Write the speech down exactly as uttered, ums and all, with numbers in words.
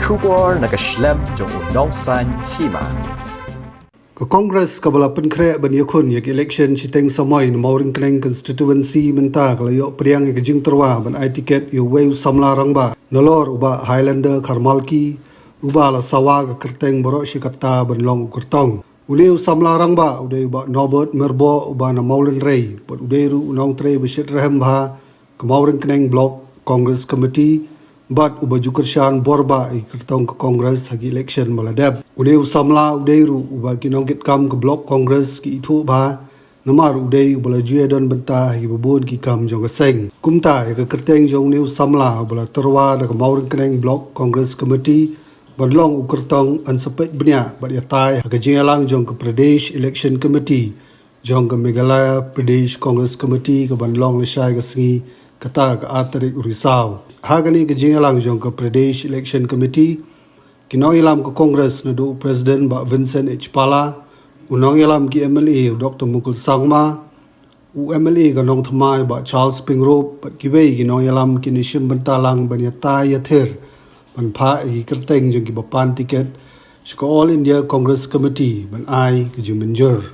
Khubor na ka shlem jong u nongsan hima. Ka Congress kaba la pynkhreh ban ïakhun ïa ka election shiteng samoi na Mawryngkneng constituency mynta ka la ïoh pdiang ïa ka jingtyrwa ban ai tiket ïa uwei u samla rangbah nalor u Bah Highlander Kharmalki, uba la sawa ka kyrteng baroh shi katta ban long u kyrtong. Une u samla rangbah u dei u Bah Norbert Myrboh uba na Mawlynrei, bad u dei ruh u nongtrei ba shitrhem bha ka Mawryngkneng Block Congress Committee, bad uba ju kyrshan bor bha ïa ka kyrtong ka Congress ha ki election ba la dep. Une u samla u dei ruh uba ki nongkitkam ka Block Congress ki ithuh bha, namar u dei uba la ju ïadon bynta ha kiba bun ki kam jong ka seng. Kumta ïa ka kyrteng jong une u samla uba la tyrwa da ka Mawryngkneng Block Congress Committee ban long u kyrtong yn sa peit bniah bad ïatai ha ka jingïalang jong ka Pradesh Election Committee jong ka Meghalaya Pradesh Congress Committee kaban long lashai ka sngi, kata ka ar tarik u Risaw. Ha kane ka jingïalang jong ka Pradesh Election Committee, ki nongïalam ka Congress naduh u President Bah Vincent H Pala, u nongïalam ki M L A u Doctor Mukul Sangma, u M L A ka Nongthymmai Bah Charles Pyngrope bad kiwei ki nongïalam kin ïashim bynta lang ban ïatai ïathir ban phah ïa ki kyrteng jong kiba pan tiket sha ka All India Congress Committee ban ai ka jingmynjur.